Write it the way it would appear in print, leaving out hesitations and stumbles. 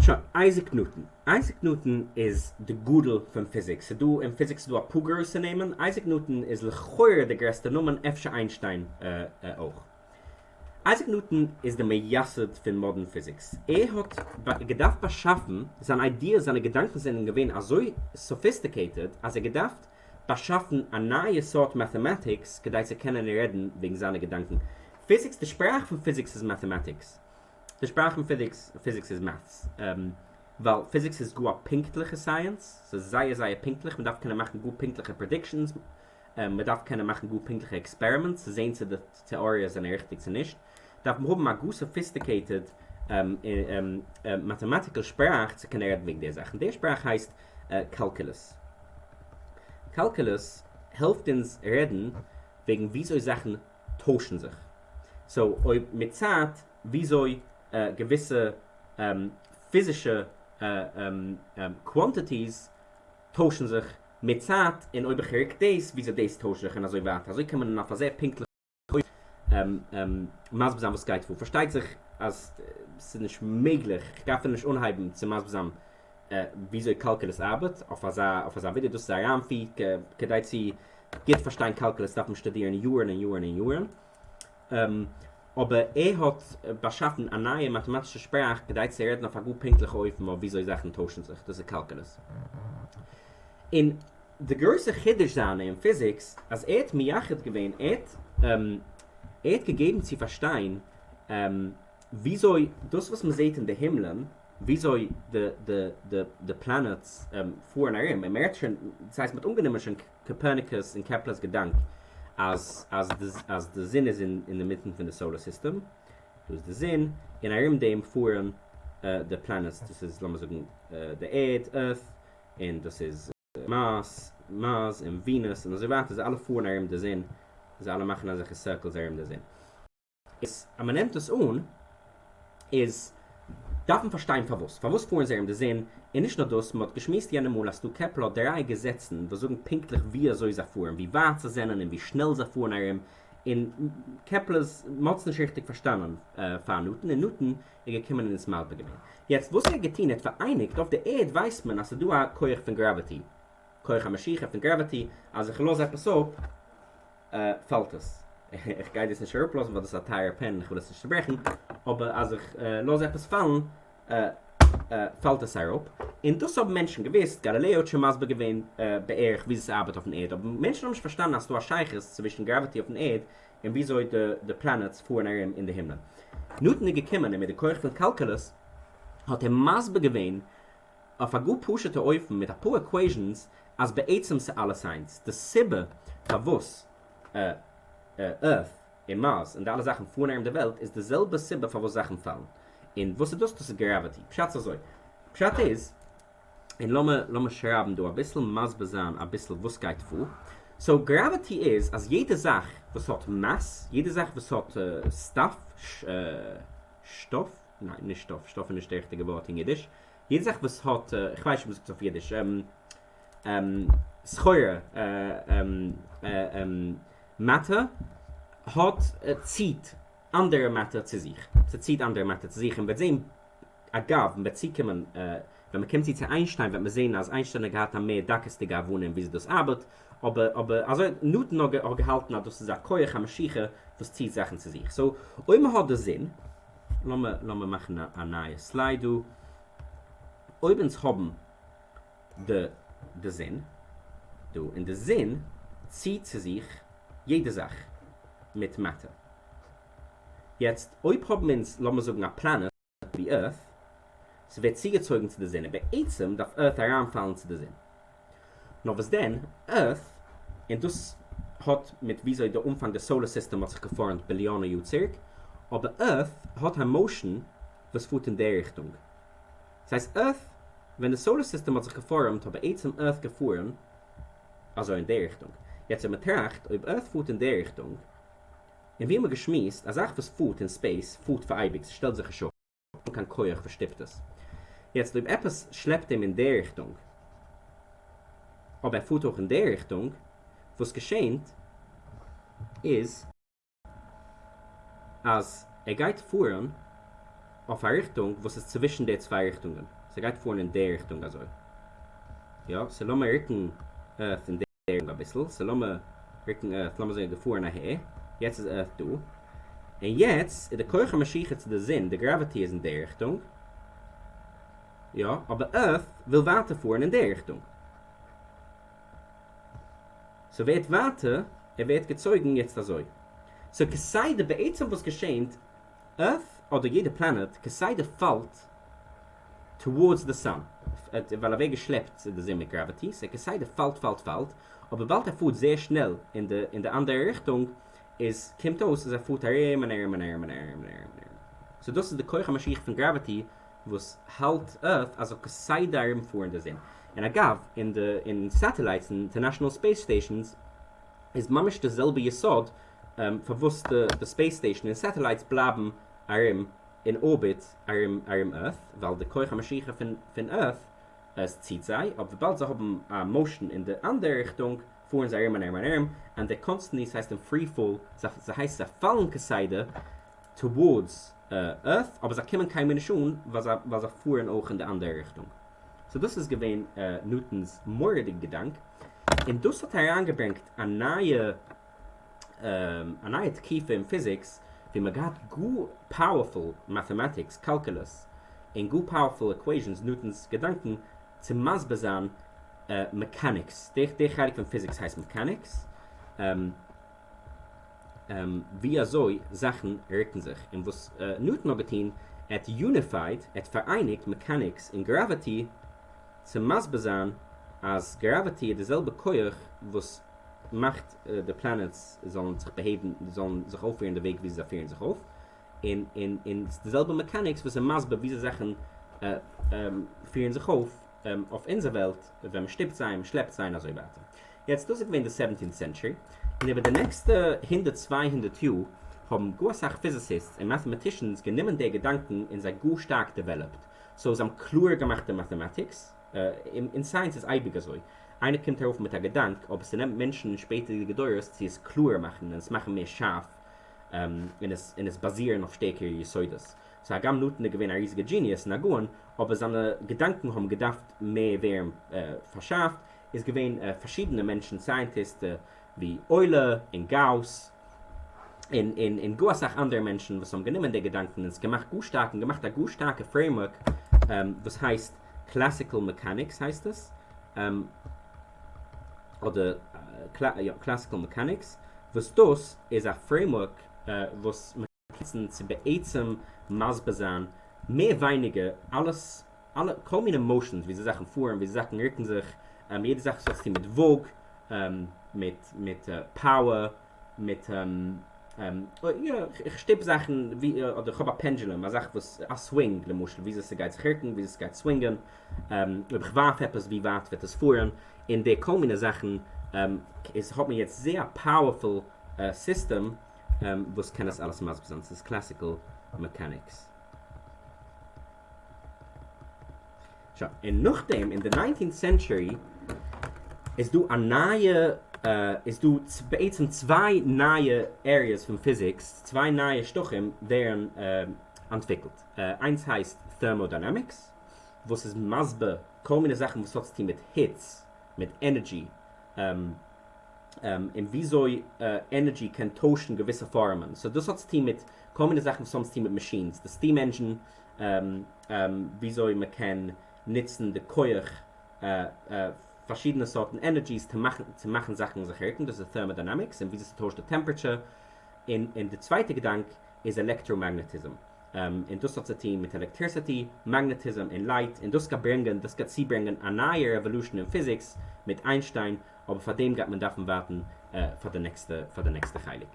שוין, אייזיק ניוטאן. אייזיק ניוטאן איז די גדול פון פיזיקס. ס'איז דא אין פיזיקס איז דא אפאר גרויסע נעמען, אייזיק ניוטאן איז לכאורה די גרעסטע נאמען, אפשר איינשטיין אויך. אייזיק ניוטאן איז די מייסד פון modern פיזיקס. ער האט געדארפט באשאפן זיין ideas, זיינע געדאנקען זענען געווען אזוי sophisticated אז ער געדארפט באשאפן א נייע סארט mathematics כדי צו קענען רעדן וועגן זיינע געדאנקען. פיזיקס, די שפראך פון פיזיקס איז mathematics. די שפראך פון פיזיקס, פיזיקס איז maths. ווייל פיזיקס איז גאר א פונקטליכע science, ס'איז זייער זייער פונקטליך, מ'דארף קענען מאכן גאר פונקטליכע predictions, מ'דארף קענען מאכן גאר פונקטליכע experiments צו זען צו די טעאריעס זענען ריכטיג צו נישט, דארף מען האבן א גאר sophisticated mathematical שפראך צו קענען רעדן וועגן די זאכן. די שפראך הייסט calculus. calculus העלפט אונז רעדן וועגן וויאזוי זאכן טוישן זיך. so אויב מיט צייט וויאזוי געוויסע פיזישע quantities טוישן זיך מיט צייט, און אויב איך רוק דאס וויאזוי דאס טוישט זיך און אזוי ווייטער. אזוי קען מען אויף א זייער פונקטליכע אופן מסביר זיין וואס גייט פאר. פארשטייט זיך אז ס'איז נישט מעגליך, איך גיי אפילו נישט אנהייבן צו מסביר זיין וויאזוי calculus ארבעט אויף אזא אויף אזא ווידעא, דאס איז א אריינפיר, כדי צו גוט פארשטיין calculus דארף מען שטודירן יארן און יארן און יארן. אבער ער האט באשאפן א נייע מאטעמאטישע שפראך כדי צו רעדן אויף א גאר פונקטליכע אופן אויף וויאזוי זאכן טוישן זיך, דאס איז calculus. און די גרויסע חידוש זיינע אין פיזיקס אז ער האט מייחד געווען, ער האט ער האט געגעבן צו פארשטיין וויאזוי דאס וואס מען זעט אין די הימלען, וויאזוי די די די די planets פארן ארום, און מען רעדט שוין, דאס הייסט מען האט אנגענומען שוין קופערניקוס און קעפלער'ס געדאנק אז אז אז די זון איז אין אינמיטן פון די solar system, דא איז די זון, און ארום דעם פארן די planets, דאס איז לאמיר זאגן די ערד, Earth, און דאס איז מארס, Mars, און Venus, און אזוי ווייטער, זיי אלע פארן ארום די זון, זיי אלע מאכן אזעלכע circles ארום די זון. איז אז מען נעמט עס אן איז דארף מען פארשטיין פארוואס פארוואס פארן זיי ארום די זון, און נישט נאר דאס, מען האט געשמועסט יענע מאל אז ס'דא קעפלער האט דריי געזעצן וואס זאגן פונקטליך ווי אזוי זיי פארן, ווי ווייט זיי זענען און ווי שנעל זיי פארן ארום, און קעפלער'ס מען האט עס נישט ריכטיג פארשטאנען פאר ניוטאן, און ניוטאן איז געקומען און עס מסביר געווען. יעצט וואס ער האט געטון, ער האט פאראייניגט, אויף די ערד ווייסט מען אז ס'איז דא א כח פון gravity, כח המשיכה פון gravity, אז איך לאז עפעס אפ, פאלט עס. איך גיי דאס נישט אראפלאזן ווייל דאס איז א טייערע pen און איך וויל עס נישט צוברעכן, אבער אז איך לאז עפעס פאלן פאלט עס אראפ, און דאס האבן מענטשן געוואוסט, גאלילעא האט שוין מסביר געווען בערך וויאזוי ס'ארבעט אויפן ערד, אבער מענטשן האבן נישט פארשטאנען אז ס'דא א שייכות צווישן gravity אויפן ערד און וויאזוי די planets פארן ארום אין די הימלען. ניוטאן איז געקומען און מיט די כח פון calculus האט ער מסביר געווען אויף א גאר פשוט'ע אופן מיט אפאר equations אז בעצם ס'אלעס איינס, די סיבה פארוואס Earth און Mars און די אלע זאכן פארן ארום די וועלט איז די זעלבע סיבה פארוואס זאכן פאלן, און וואס איז דאס? דאס איז gravity. פשט איז אזוי, פשט איז, און לאמיר לאמיר שרייבן דא אביסל מסביר זיין אביסל וואס גייט פאר, so gravity איז אז יעדע זאך וואס האט mass, יעדע זאך וואס האט stuff, שטאף, ניין נישט שטאף, שטאף איז נישט די ריכטיגע ווארט אין אידיש, יעדע זאך וואס האט, איך ווייס נישט ווי מ'זאגט עס אויף אידיש, סחורה, matter, האט, ציט אנדערע matter צו זיך, ס'ציט אנדערע matter צו זיך, און מ'וועט זען, אגב, מ'וועט צוקומען, ווען מ'קומט צו צו איינשטיין וועט מען זען אז איינשטיין האט געהאט א מער דקות'דיגע הבנה אין וויאזוי דאס ארבעט, אבער אבער אזוי ניוטאן האט געהאלטן אז דאס איז א כח המשיכה וואס ציט זאכן צו זיך, so אויב מ'האט די זון, לאמיר לאמיר מאכן א נייע slide דא, אויב אונז האבן די די זון דא, און די זון ציט צו זיך יעדע זאך מיט matter, יעצט אויב האבן אונז לאמיר זאגן א planet ווי Earth, ס'ווערט צוגעצויגן צו די זון און בעצם דארף Earth אריינפאלן צו די זון. נאר וואס דען, Earth, און דאס האט מיט וויאזוי די אנפאנג די solar system האט זיך געפארעמט ביליאנען יאר צוריק, אבער Earth האט א motion וואס פארט אין די ריכטונג. דאס הייסט Earth, ווען די solar system האט זיך געפארעמט האט בעצם Earth געפארן אזוי אין די ריכטונג. יעצט ווען מ'טראכט, אויב Earth פארט אין די ריכטונג, און ווי האמיר געשמועסט, א זאך וואס פארט אין space פארט פאר אייביג, ס'שטעלט זיך נישט אפ, קיין כח וואס שטופט עס. יעצט אויב עפעס שלעפט אים אין די ריכטונג, אבער ער פארט אויך אין די ריכטונג, וואס געשענט איז אז ער גייט פארן. אויף א ריכטונג וואס איז צווישן די צוויי ריכטונגען, ס'גייט פארן אין די ריכטונג אזוי, יא, so לאמיר רוקן Earth אין די ריכטונג אביסל, so לאמיר רוקן Earth, לאמיר זאגן געפארן אהער, יעצט איז Earth דא, און יעצט איז די כח המשיכה צו די זון, די gravity איז אין די ריכטונג, יא, אבער Earth וויל ווייטער פארן אין די ריכטונג. ס'ווערט ווייטער, ער ווערט געצויגן יעצט אזוי. so כסדר בעצם וואס געשענט, Earth אדער יעדע planet כסדר פאלט towards די sun, ווייל ער ווערט געשלעפט צו די זון מיט gravity, so כסדר פאלט פאלט פאלט, אבער וויבאלד ער פארט זייער שנעל אין די אין די אנדערע ריכטונג, איז קומט אויס אז ער פארט ארום און ארום און ארום און ארום און ארום און ארום. so דאס איז די כח המשיכה פון gravity וואס האלט Earth אז זאל כסדר ארומפארן די זון. און אגב, אין די אין satellites און International Space Stations איז ממש די זעלבע יסוד פארוואס די די space station און satellites בלייבן ארום אין orbit ארום ארום Earth, ווייל די כח המשיכה פון פון Earth עס ציט זיי, אבער וויבאלד זיי האבן א motion אין די אנדערע ריכטונג פארן זיי ארום און ארום און ארום, and they're constantly ס'הייסט אין free fall, ס'הייסט זיי פאלן כסדר towards Earth, אבער זיי קומען קיינמאל נישט אן ווייל זיי פארן אויך אין די אנדערע ריכטונג. so דאס איז געווען ניוטאן'ס מורא'דיגע געדאנק, און דאס האט אריינגעברענגט א נייע א נייע תקופה אין physics, ווי מ'האט געהאט גאר powerful mathematics, calculus, און גאר powerful equations, ניוטאן'ס געדאנקען, צו מסביר זיין mechanics, די חלק פון physics הייסט mechanics, ווי אזוי זאכן רוקן זיך, און וואס ניוטאן האט געטון, ער האט unified, ער האט פאראייניגט mechanics און gravity צו מסביר זיין אז gravity איז די זעלבע כח וואס מאכט די planets זאלן זיך behave ן, זאלן זיך אויפפירן די וועג ווי זיי פירן זיך אויף, און און און ס'איז די זעלבע mechanics וואס איז מסביר וויאזוי זאכן פירן זיך אויף אויף אונזער וועלט ווען מ'שטופט זיי, מ'שלעפט זיי און אזוי ווייטער. יעצט דאס איז געווען די seventeenth century, און איבער די נעקסטע הונדערט צוויי הונדערט יאר האבן גאר אסאך physicists און mathematicians גענומען די געדאנקען און זיי גאר שטארק developed, so זיי האבן קלארער געמאכט די mathematics, אין science איז אייביג אזוי, איינער קומט ארויף מיט א געדאנק אבער ס'נעמט מענטשן אין שפעטערדיגע דורות צו עס קלארער מאכן און עס מאכן מער שארף און עס און עס באזירן אויף שטערקערע יסודות. so הגם ניוטאן איז געווען א ריזיגע genius און א גאון, אבער זיינע געדאנקען האבן געדארפט מער ווערן פארשארפט, איז געווען פארשידענע מענטשן scientist ווי אוילער און גאוס און און און גאר אסאך אנדערע מענטשן וואס האבן גענומען די געדאנקען און עס געמאכט גאר שטארק און געמאכט א גאר שטארקע framework וואס הייסט classical mechanics הייסט עס אדער יא classical mechanics וואס דאס איז א framework וואס נוצן צו בעצם מסביר זיין מער ווייניגער אלעס אלע כל מיני motions וויאזוי זאכן פארן וויאזוי זאכן רוקן זיך יעדע זאך וואס האט צוטון מיט וואג מיט מיט power מיט יא איך שטופ זאכן ווי אדער איך האב א pendulum א זאך וואס א swing למשל וויאזוי ס'גייט זיך רוקן וויאזוי ס'גייט swing ען אויב איך ווארף עפעס ווי ווייט וועט עס פארן און די כל מיני זאכן איז האט מען יעצט זייער א powerful system וואס קען עס אלעס מסביר זיין, ס'איז classical mechanics. שוין, און נאכדעם אין די nineteenth century איז דא א נייע, איז דא בעצם צוויי נייע areas פון physics, צוויי נייע שטחים ווערן אנטוויקלט, איינס הייסט thermodynamics וואס איז מסביר כל מיני זאכן וואס האט צוטון מיט היץ, מיט energy, און וויאזוי energy קען טוישן געוויסע פארעמען, so דאס האט צוטון מיט כל מיני זאכן וואס האבן צוטון מיט machines, די steam engine, וויאזוי מען קען נוצן די כח פארשידענע סארטן energies צו מאכן זאכן זיך רוקן, דאס איז thermodynamics, און וויאזוי ס'טוישט די temperature, און די צווייטע געדאנק איז electromagnetism, און דאס האט צוטון מיט electricity, magnetism און light, און דאס גייט ברענגען, דאס גייט צוברענגען א נייע revolution אין physics מיט איינשטיין, אבער פאר דעם גייט מען דארפן ווארטן פאר די נעקסטע, פאר די נעקסטע חלק.